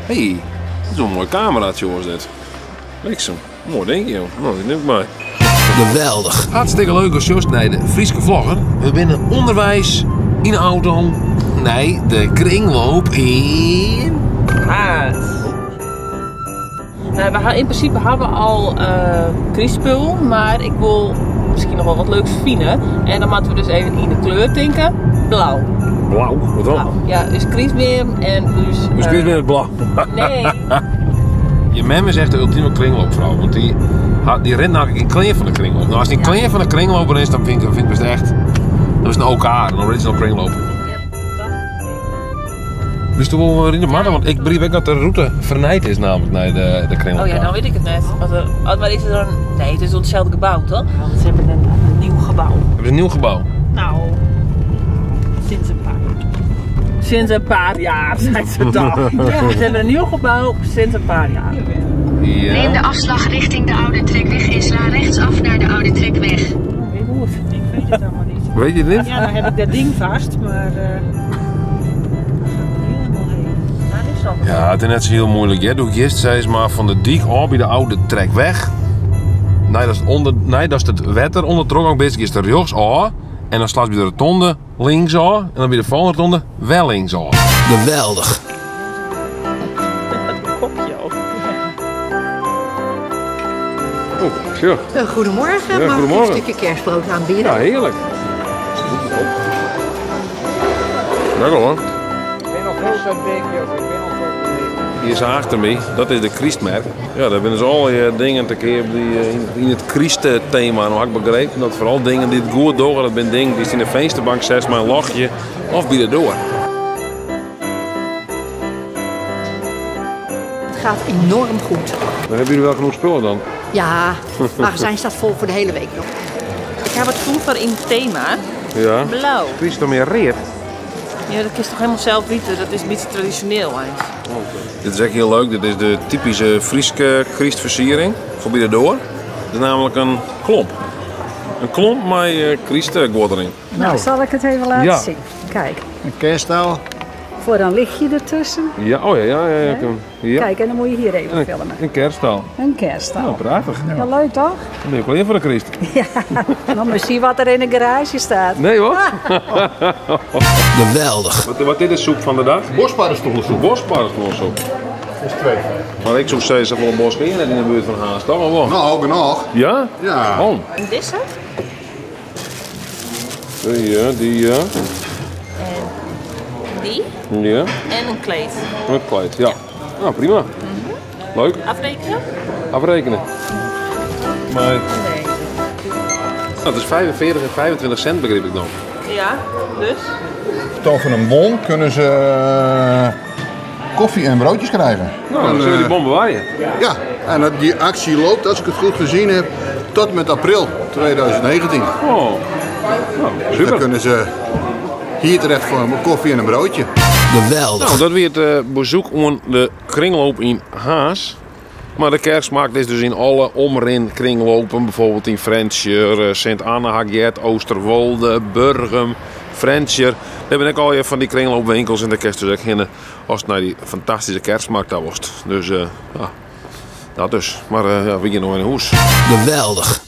Hey, dit is wol in moai kameratsje oars dit. Bliksem, moai ding joh. No, dy nim ik mei. Geweldich. Hartstikke leuk as sjochst nei de Fryske vlogger. We binne ûnderweis yn de auto nei de kringloop yn Harns. We ha, yn prinsipe ha we al uh, krystspul, mar ik wol miskien noch wol wat leuks fine. En dan moatte we dus even yn de kleur tinke. Blau. Blau? Wat dan? Blau. Ja, ús krystbeam en ús... Ús krystbeam is blau. Nee. Je mem is echt de ultieme kringloopvrouw. Want die, die rint namelijk in klean van de kringloop. Nou, als die in klean van de kringloper is, dan vind ik, vind ik het echt... Dat is een OK, een original kringloop. Wist du wol Rine Marten? Want ik begriep ek dat de rûte fernijd is namelijk nei de, de kringloop. Oh ja, dan weet ik het net. Wat er, oh, maar is er dan... Nee, het is wel hetzelfde gebouw, toch? Ja, ze hebben een, een nieuw gebouw. Hebben ze een nieuw gebouw? Nou, sinds een paar Sinds een paar jaar, zei ze dan. Ja, ze hebben een nieuw gebouw sinds een paar jaar. Ja. Neem de afslag richting de Oude Trekweg en sla rechtsaf naar de Oude Trekweg. Ik weet het allemaal niet. Weet je het niet? Ja, dan heb ik dat ding vast, maar... Ja, het is net zo heel moeilijk. Hè? Doe ik eerst zei ze maar van de dik af bij de oude trekweg. Nee, dat is, onder, nee, dat is het wetter onder de bezig is de rechts af. En dan slaat bij de rotonde links af. En dan bij de volgende rotonde wel links af. Geweldig. Dat kopje ook. Oh, sure. Goedemorgen, Ja, mag goedemorgen. ik een stukje kerstbrood aanbieden? Ja, heerlijk. Lekker hoor. Hier is achter me, dat is de Christmerk. Ja, daar binnen ze al die dingen te keer die in het Christthema. Nou, had ik begrepen dat vooral dingen die het goed doen, dat zijn dingen die in de vensterbank zet, maar een lachje of bij de door. Het gaat enorm goed. Dan hebben jullie wel genoeg spullen dan. Ja, het magazijn staat vol voor de hele week nog. Ik heb het gevoel van in het thema. Ja. Blauw. Christ dan meer reet. Ja, dat is toch helemaal zelf weten. Dat is een beetje traditioneel eigenlijk. Dit is echt heel leuk. Dit is de typische Frieske Christversiering voor bij de door. Het is namelijk een klomp. Een klomp met uh, erin. Nou, zal ik het even laten Ja. zien? Kijk, Een kerststal. voor een lichtje ertussen. Ja, oh ja, ja, ja. ja. ja. Kijk, en dan moet je hier even Een, filmen. een kerststal. Een kerststal. Nou, prachtig. Ja, leuk toch? Dan ben je klaar voor de Christ. Ja, dan moet je zien wat er in de garage staat. Nee hoor. Geweldig. Wat, wat dit is soep van de dag? Bospaddenstoelensoep. Bospaddenstoelsoep. Dat is twee. Maar ik zou zeggen, ze wel bos in de buurt van Haas, toch? Of wel? Nou, genoeg. Ja? Ja. Oh. En deze? Die, ja, die, ja. En die. Ja. En een kleed. Een kleed, ja. Nou, prima. Leuk. Afrekenen? Afrekenen. Maar... Nou, het is 45 en 25 cent, begreep ik dan. Ja, dus? Toon van een bon kunnen ze koffie en broodjes krijgen. Nou, dan zullen we die bon bewaren. Ja, en dat, die actie loopt, als ik het goed gezien heb, tot met april 2019. Oh. Nou, Dan super. kunnen ze hier terecht voor een koffie en een broodje. Geweldig. Nou, dat weer het bezoek aan de kringloop in Haas. Maar de kerstmarkt is dus in alle omrin kringlopen. Bijvoorbeeld in Frensjer, Sint-Anna, Hagiet, Oosterwolde, Burgum, Frensjer. Daar ben ik al je van die kringloopwinkels en de kerst dus ook heen als het naar die fantastische kerstmarkt daar was. Dus ja, dat dus. Maar ja, we gaan nog in de hoes. Geweldig.